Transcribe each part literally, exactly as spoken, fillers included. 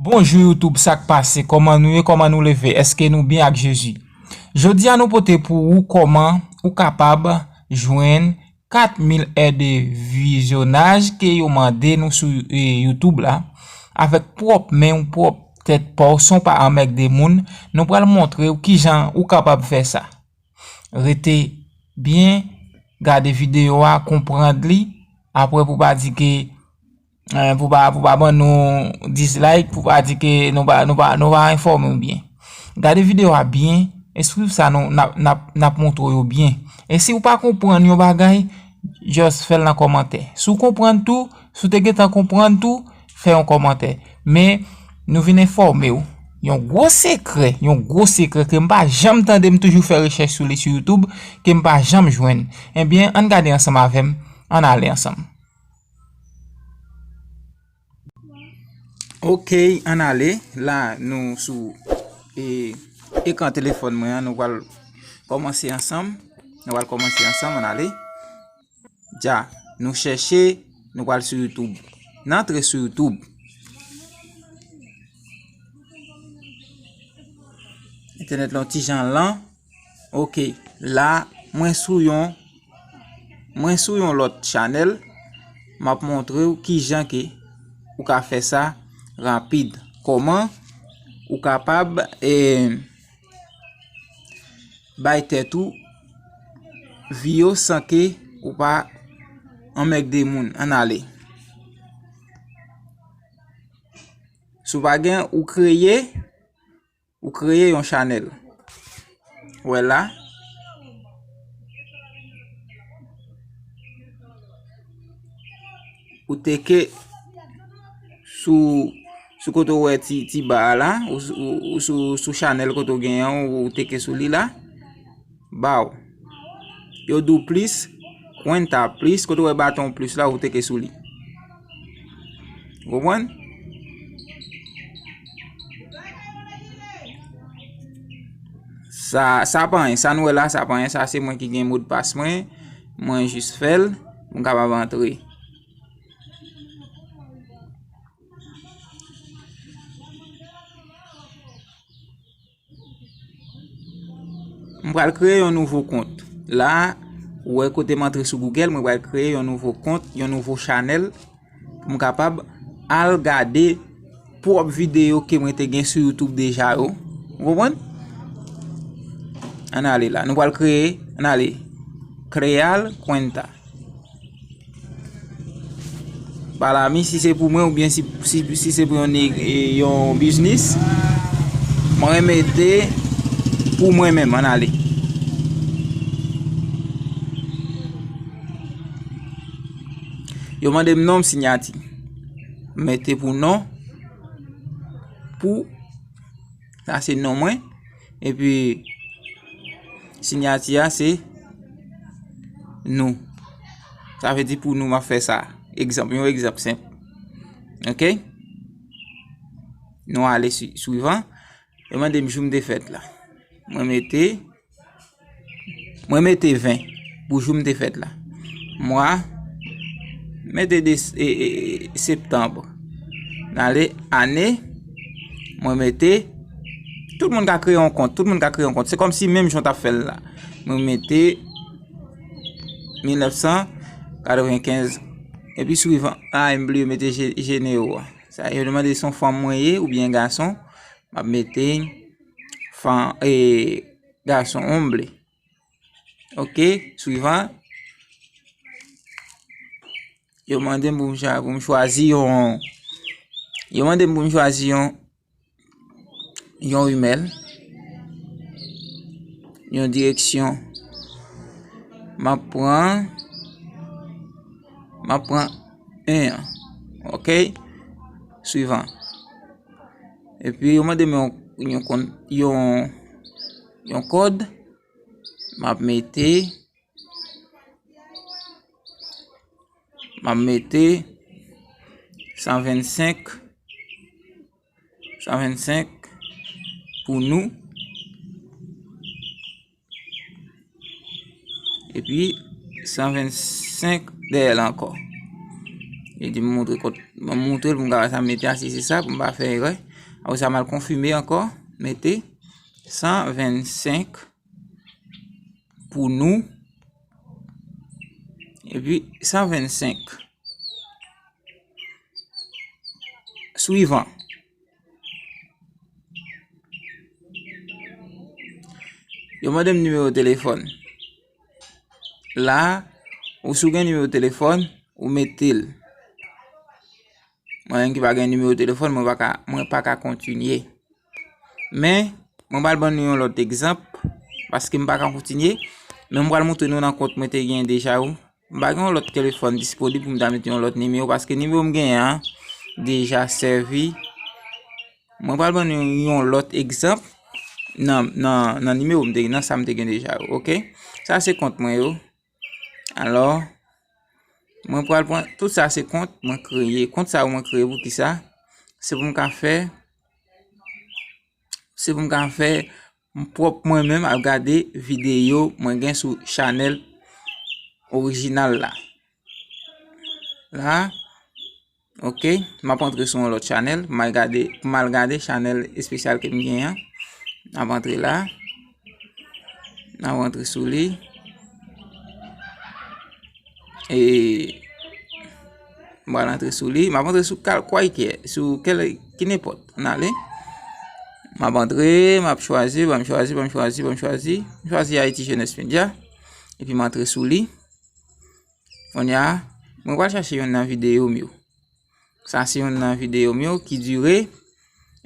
Bonjou YouTube, sa k pase? Kòman nou ye? Kòman nou leve? Èske nou byen ak Jezi? Jodi a nou pote pou ou kòman ou kapab jwenn kat mil è de vizyonaj ke yo mande nou sou, e, YouTube la, avèk pwòp men w, pwòp tèt pa w, san w pa anmègde moun. Nou pral montre w kijan ou kapab fè sa. Rete byen, gade videyo a, konprann li. Apre pou pa di ke, eh, pou pa, pou pa ban nou dislike, pou pa di ke nou pa, nou pa, nou pa enfòme w byen. Gade videyo a byen, e swiv sa nou, n ap, n ap, n ap montre w yo byen. E si w pa konprann yon bagay, just fè l nan kòmantè. Si w konprann tou, si w te gentan konprann tou, fè yon kòmantè. Men, nou vin enfòme w. Yon gwo sekrè, yon gwo sekrè ke m pa janm tande, m toujou fè rechèch sou li sou YouTube, ke m pa janm jwenn. Ebyen, ann gade ansanm avè m, ann ale ansanm. Ok, ann ale. La, nou sou, e, ekran telefòn mwen an, nou pral kòmanse ansanm. Nou pral kòmanse ansanm, ann ale. Dja, nou chèche, nou pral sou YouTube. Nou antre sou YouTube. Entènèt la yon ti jan lan. Ok, la, mwen sou yon, mwen sou yon lòt chanèl. M ap montre w kijan ke ou ka fè sa rapid. Kòman ou kapab, eh, bay tèt ou vi yo san ke ou pa anmègde moun. Ann ale. Si w pa gen, ou kreye, ou kreye yon chanèl. Wè la. Ou teke sou, sou kote w wè ti, ti ba a la, ou, ou, ou sou, sou chanèl kote w genyen an, ou teke sou li la. Ba w. Yo di w plis, kwenta plis, kote w wè baton plis la, ou teke sou li. Ou konprann? Sa, sa pa anyen. Sa nou wè la, sa pa anyen. Sa se mwen ki gen modpas mwen. Mwen jis fè l pou m kapab antre. M pral kreye yon nouvo kont. La, ou wè kote m antre sou Google, mwen pral kreye yon nouvo kont, yon nouvo chanèl, pou m kapab al gade pwòp videyo ke mwen te gen sou YouTube deja yo. Ou konprann? Ann ale la. Nou pral kreye, ann ale. Crear cuenta. Para mí, si se pou mwen, oubyen si, si, si se pou yon neg-, e, yon biznis, mwen mete pou mwen menm, ann ale. Yo mande m non m, sinyati. M mete pou non. Pou, sa se non mwen. Epi, sinyati a se nou. Sa vle di pou nou m ap fè sa. Egzanp, yon egzanp senp. Ok? Nou ale swi-, swivan. Yo mande m jou m te fèt la. Mwen mete, mwen mete ven pou jou m te fèt la. Mwa, mete de, e, e, e, septanm. N ale ane, mwen mete, tout moun ka kreye yon kont, tout moun ka kreye yon kont. Se kòmsi menm jan w t ap fè l la. Mwen mete mil nèf san katrevenkenz. Epi swivan, a, m bliye mete je-, jenero a. Sa, yo mande si se yon fanm mwen ye oubyen gason. M ap mete fanm, e, gason, hombre. Ok, swivan. Yo mande m pou m chwa-, pou m chwazi yon, yo mande m pou m chwazi yon, yon imèl, yon direksyon. M ap pran, m ap pran en an. Ok? Swivan. Epi yo mande m yon, yon kon-, yon, yon kòd. M ap mete, m ap mete san vennsenk, san vennsenk pou nou. Epi san vennsenk dèyè l ankò. Li di m montre kot, m montre l pou m ka wè sa m mete a, si se sa, pou m pa fè erè. Apre sa, m al konfime ankò, mete san vennsenk pou nou, epi san vennsenk. Swivan. Yo mande m nimewo telefòn. La, ou si w gen nimewo telefòn, ou mete l. Mwen menm ki pa gen nimewo telefòn, mwen pa ka, mwen pa ka kontinye. Men, mwen pral ban nou yon lòt egzanp, paske m pa ka kontinye, men mwen pral montre nou nan kont mwen te gen deja yo. M pa gen yon lòt telefòn disponib pou m ta mete yon lòt nimewo, paske nimewo m genyen an deja sèvi. Mwen pral ban nou yon lòt egzanp nan, nan, nan nimewo m te, nan sa m te gen deja yo, oke? Sa se kont mwen yo. Alò, mwen pral pran, tout sa se kont mwen kreye. Kont sa yo mwen kreye pou ki sa? Se pou m ka fè, se pou m ka fè m pwòp mwen menm ap gade videyo mwen gen sou chanèl orijinal la. La, oke, m ap antre sou yon lòt chanèl, m al gade, m al gade chanèl espesyal ke m gen an. M ap antre la. M ap antre sou li. E m pral antre sou li. M ap antre sou kal-, kwayke, sou kèl, ki nenpòt. Ann ale. M ap antre, m ap chwazi, ban m chwazi, ban m chwazi, ban m chwazi, ban m chwazi. M chwazi Haïti Jeunesse Media. Epi m antre sou li. Kounye a, mwen pral chache youn nan videyo m yo. Sa se youn nan videyo m yo ki dire,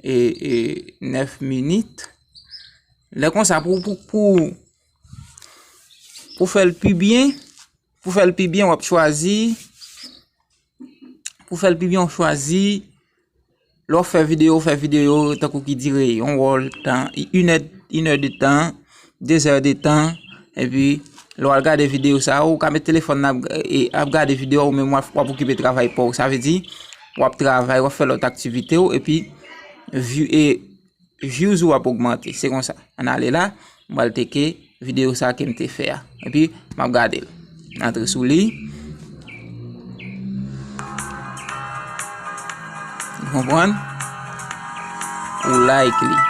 e, e, nèf minit. Lè konsa, pou, pou, pou, pou fè l pi byen, pou fè l pi byen, w ap chwazi, pou fè l pi byen, w chwazi, lè w fè videyo, w fè videyo tankou ki dire yon wòl tan, inè, inè de tan, dezè de tan, epi lè w al gade videyo sa, ou ka met telefòn nan ap, e, ap gade videyo, ou menm w ap, w ap okipe travay pa w. Sa vle di, w ap travay, w ap fè lòt aktivite w, epi vi-, e, views ou ap ogmante. Se konsa. Ann ale la, m pral tcheke videyo sa ke m te fè a. Epi, m ap gade l. M antre sou li. Ou konprann? Ou like li.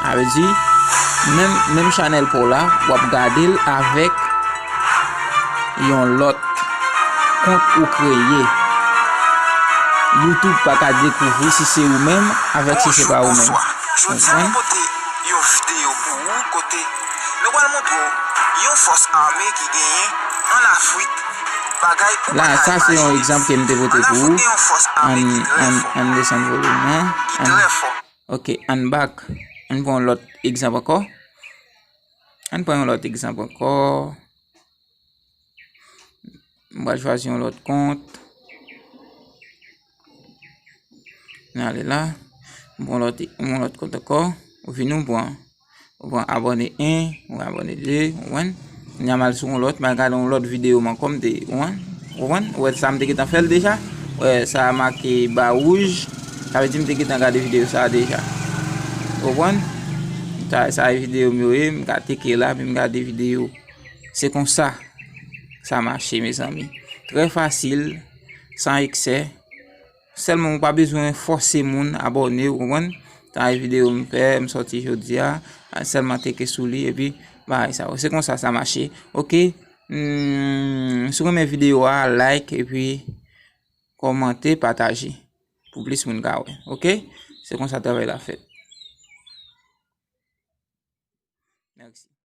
Sa vle di, menm, menm chanèl pa w la, w ap gade l avèk yon lòt kont ou kreye. YouTube pa ka dekouvri si se ou menm avèk si se pa ou menm. Bonjou, jodi a nou pote yon videyo pou ou kote nou pral montre w yon fòs ame ki genyen ann Afrik, bagay ou pa ka imajine. La, sa se yon egzanp ke m te pote pou ou. Ann afwonte yon fòs ame ki trè fò. Ann, ann, ann desann volim nan. Ki trè fò. Oke, ann back. Ann pran yon lòt egzanp ankò. Ann pran yon lòt egzanp ankò. M pral chwazi yon lòt kont. Ann ale la. M pran lòt, m pran lòt kont ankò. Ou vin ou pran, ou pran abòne en, ou abòne de, ou konprann? Kounye a m al sou yon lòt, m al gade yon lòt videyo m ankò m te, ou konprann? Ou konprann? Ou wè sa m te gentan fè l deja? Ou wè sa make ba wouj, sa vle di m te gentan gade videyo sa a deja. Ou konprann? Sa, sa e videyo m yo ye, m ka tcheke la, epi m gade videyo. Se konsa sa mache, mezanmi. Trè fasil, san eksè. Sèlman ou pa bezwen fòse moun abòne, ou konprann? Sa e videyo m fè, m sòti jodi a, sèlman tcheke sou li, epi bagay sa yo. Se konsa sa mache. Oke? Hmm, si w renmen videyo a, like, epi kòmante, pataje. Pou plis moun ka wè. Oke? Se konsa travay la fèt. Mèsi.